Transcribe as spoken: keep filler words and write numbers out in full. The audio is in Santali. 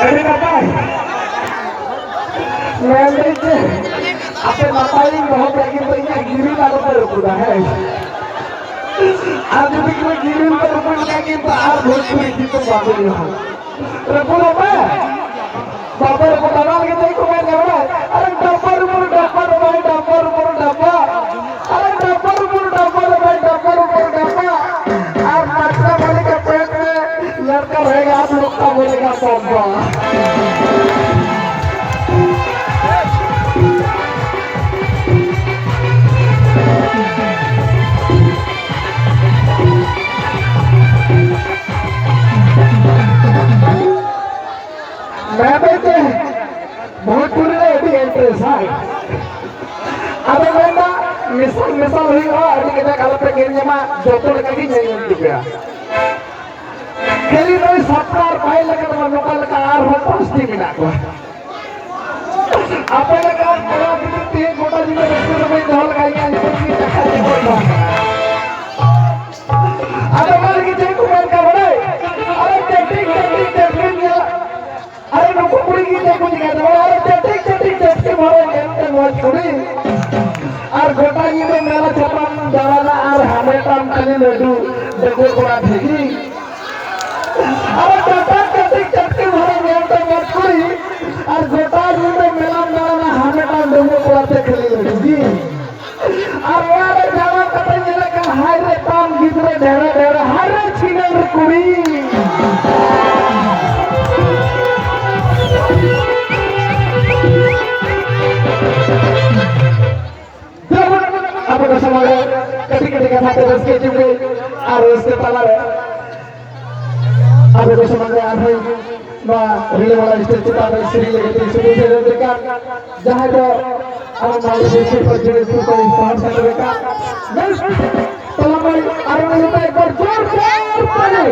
ᱟᱹᱰᱤ ᱱᱟᱯᱟᱭ᱾ ᱢᱮᱱᱫᱟᱹᱧ ᱡᱮ ᱟᱯᱮ ᱱᱟᱯᱟᱭᱤᱧ ᱫᱚᱦᱚ ᱯᱮᱭᱟ, ᱠᱤᱱᱛᱩ ᱤᱧᱟᱹᱜ ᱜᱤᱨᱤ ᱟᱞᱚ ᱯᱮ ᱨᱟᱹᱯᱩᱫᱟ, ᱦᱮᱸ? ᱟᱨ ᱡᱩᱫᱤ ᱠᱚ ᱜᱤᱨᱤ ᱯᱮ ᱨᱟᱹᱯᱩᱫ ᱞᱮᱠᱷᱟᱱ ᱠᱤᱱᱛᱩ ᱟᱨ ᱵᱷᱳᱡᱽᱯᱩᱨᱤ ᱜᱤᱛᱟᱹ ᱵᱟᱠᱚ ᱧᱟᱢᱟ᱾ ᱨᱟᱹᱯᱩᱫ ᱟᱯᱮ? ᱵᱟᱯᱮ ᱨᱟᱹᱯᱩᱫ ᱫᱟᱲᱮᱭᱟᱜ ᱞᱟᱹᱜᱤᱫ ᱛᱮ ᱠᱚ ᱢᱮᱱ ᱠᱟᱱᱟ, ᱟᱨᱮ ᱰᱟᱯᱟ ᱨᱩᱯᱩᱨ ᱰᱟᱯᱟ ᱨᱮ ᱵᱷᱟᱭ, ᱰᱟᱯᱟ ᱨᱩᱯᱩᱨ ᱰᱟᱯᱟ, ᱟᱨᱮ ᱰᱟᱯᱟ ᱨᱩᱯᱩᱨ ᱰᱟᱯᱟ ᱨᱮ ᱵᱷᱟᱭ, ᱰᱟᱯᱟ ᱨᱩᱯᱩᱨ ᱰᱟᱯᱟ, ᱟᱨ ᱢᱟᱪᱟ ᱵᱷᱟᱭ ᱠᱟ ᱯᱮᱴ ᱢᱮ ᱞᱟᱲᱠᱟ ᱨᱮᱜᱟ ᱟᱯ ᱞᱳᱜ ᱠᱟ ᱵᱚᱞᱮᱜᱟ ᱯᱚᱢᱯᱟ᱾ ᱢᱮᱱᱫᱟᱹᱧ ᱡᱮ ᱵᱷᱳᱡᱽᱯᱩᱨᱤ ᱨᱮ ᱟᱹᱰᱤ interest ᱦᱟᱭ᱾ ᱟᱫᱚ ᱢᱮᱱᱫᱟ ᱢᱮᱥᱟᱞ ᱢᱮᱥᱟᱞ ᱦᱩᱭᱩᱜᱼᱟ, ᱟᱹᱰᱤ ᱠᱟᱡᱟᱠ ᱟᱞᱚᱯᱮ ᱧᱮᱞ ᱧᱟᱢᱟ, ᱡᱚᱛᱚ ᱞᱮᱠᱟ ᱜᱮ ᱧᱮᱞ ᱧᱟᱢ ᱛᱟᱯᱮᱭᱟ᱾ ᱠᱷᱟᱹᱞᱤ ᱱᱩᱭ ᱥᱟᱯᱲᱟᱣ ᱵᱟᱭ ᱞᱮᱠᱟ ᱫᱚ ᱵᱟᱝ, ᱱᱚᱝᱠᱟ ᱞᱮᱠᱟ ᱟᱨᱦᱚᱸ ᱯᱟᱸᱪᱴᱤ ᱢᱮᱱᱟᱜ ᱠᱚᱣᱟ᱾ ᱟᱯᱮ ᱞᱮᱠᱟᱱ ᱠᱚᱲᱟ ᱜᱤᱫᱽᱨᱟᱹ ᱛᱮᱦᱮᱧ ᱜᱚᱴᱟ ᱧᱤᱫᱟᱹ ᱨᱟᱹᱥᱠᱟᱹ ᱨᱮᱵᱮᱱ ᱫᱚᱦᱚ ᱞᱮᱠᱷᱟᱱ ᱤᱧᱟᱹᱜ ᱧᱩᱛᱩᱢ ᱜᱮ ᱠᱟᱛᱷᱟ ᱪᱮᱫ ᱦᱚᱸ ᱵᱟᱝ ᱠᱟᱱᱟ᱾ ᱟᱫᱚ ᱚᱱᱟ ᱞᱟᱹᱜᱤᱫ ᱪᱮᱫ ᱠᱚ ᱢᱮᱱ ᱠᱟᱜ ᱵᱟᱲᱟᱭ? ᱟᱨᱮ ᱪᱟᱹᱴᱤᱡ ᱪᱟᱹᱴᱤᱡ ᱪᱟᱹᱴᱤᱡ ᱧᱮᱞ, ᱟᱨᱮ ᱱᱩᱠᱩ ᱠᱩᱲᱤ ᱜᱤᱫᱽᱨᱟᱹ ᱠᱚ ᱪᱤᱠᱟᱹᱭ ᱛᱟᱵᱚᱱᱟ? ᱟᱨᱮ ᱪᱟᱹᱴᱤᱡ ᱪᱟᱹᱴᱤᱡ ᱪᱟᱹᱴᱤᱡ ᱦᱚᱨᱚᱜ ᱧᱮᱞ ᱛᱮ ᱢᱚᱡᱽ ᱠᱩᱲᱤ᱾ ᱟᱨ ᱜᱚᱴᱟ ᱧᱤᱫᱟᱹ ᱢᱮᱞᱟ ᱪᱷᱟᱛᱟᱢ ᱫᱟᱬᱟᱱᱟ ᱟᱨ ᱦᱟᱢᱮᱴᱟᱢ ᱠᱷᱟᱹᱞᱤ ᱞᱟᱹᱰᱩ ᱰᱟᱺᱜᱩᱣᱟᱹ ᱠᱚᱲᱟ ᱴᱷᱤᱠ ᱜᱮ᱾ ᱟᱨ ᱠᱟᱴᱟ ᱠᱟᱹᱴᱤᱡ ᱪᱟᱹᱴᱠᱤ ᱵᱷᱟᱲᱟ ᱧᱮᱞ ᱛᱮ ᱢᱚᱡᱽ ᱠᱩᱲᱤ, ᱟᱨ ᱜᱚᱴᱟ ᱧᱤᱫᱟᱹ ᱢᱮᱞᱟᱢ ᱫᱟᱬᱟᱱᱟ ᱦᱟᱢᱮᱴᱟᱢ ᱰᱩᱢᱵᱩ ᱠᱚᱲᱟ ᱛᱮ ᱠᱷᱟᱹᱞᱤ ᱞᱟᱹᱰᱩ ᱜᱮ᱾ ᱟᱨ ᱚᱲᱟᱜ ᱨᱮ ᱡᱟᱱᱟᱢ ᱠᱟᱛᱮ ᱧᱮᱞᱮ ᱠᱟᱱ ᱦᱟᱭ ᱨᱮ ᱛᱟᱢ ᱜᱤᱫᱽᱨᱟᱹ ᱰᱷᱮᱨᱮ ᱰᱷᱮᱨᱮ ᱦᱟᱭ ᱨᱮ ᱪᱷᱤᱱᱟᱹᱨ ᱠᱩᱲᱤ᱾ ᱡᱮᱢᱚᱱ ᱟᱵᱚ ᱠᱚ ᱥᱚᱢᱟᱡᱽ ᱨᱮ ᱠᱟᱹᱴᱤᱡ ᱠᱟᱹᱴᱤᱡ ᱠᱟᱛᱷᱟ ᱛᱮ ᱨᱟᱹᱥᱠᱟᱹ ᱦᱤᱡᱩᱜ ᱜᱮ, ᱟᱨ ᱨᱟᱹᱥᱠᱟᱹ ᱛᱟᱞᱟᱨᱮ ᱟᱵᱚ ᱠᱚ ᱥᱚᱢᱟᱡᱽ ᱨᱮ ᱟᱨᱦᱚᱸ ᱱᱚᱣᱟ ᱨᱤᱞᱟᱹᱢᱟᱞᱟ stage ᱪᱮᱛᱟᱱ ᱨᱮ ᱥᱮᱨᱮᱧ ᱞᱟᱹᱜᱤᱫ ᱤᱧ ᱥᱩᱫᱷᱩ ᱥᱮᱴᱮᱨ ᱠᱟᱱ, ᱡᱟᱦᱟᱸᱭ ᱫᱚ ᱟᱵᱚ ᱢᱟᱞᱫᱟ district ᱠᱷᱚᱱ ᱡᱤᱲᱤ ᱥᱩᱨ ᱠᱷᱚᱱ ᱥᱚᱦᱚᱨ ᱥᱮᱴᱮᱨ ᱠᱟᱱ, ᱵᱮᱥ ᱛᱟᱞᱟᱢᱟᱹᱭ ᱟᱨ ᱩᱱᱤ ᱞᱮᱠᱟ ᱮᱠᱵᱟᱨ ᱡᱳᱨ ᱡᱳᱨ ᱛᱟᱞᱤ᱾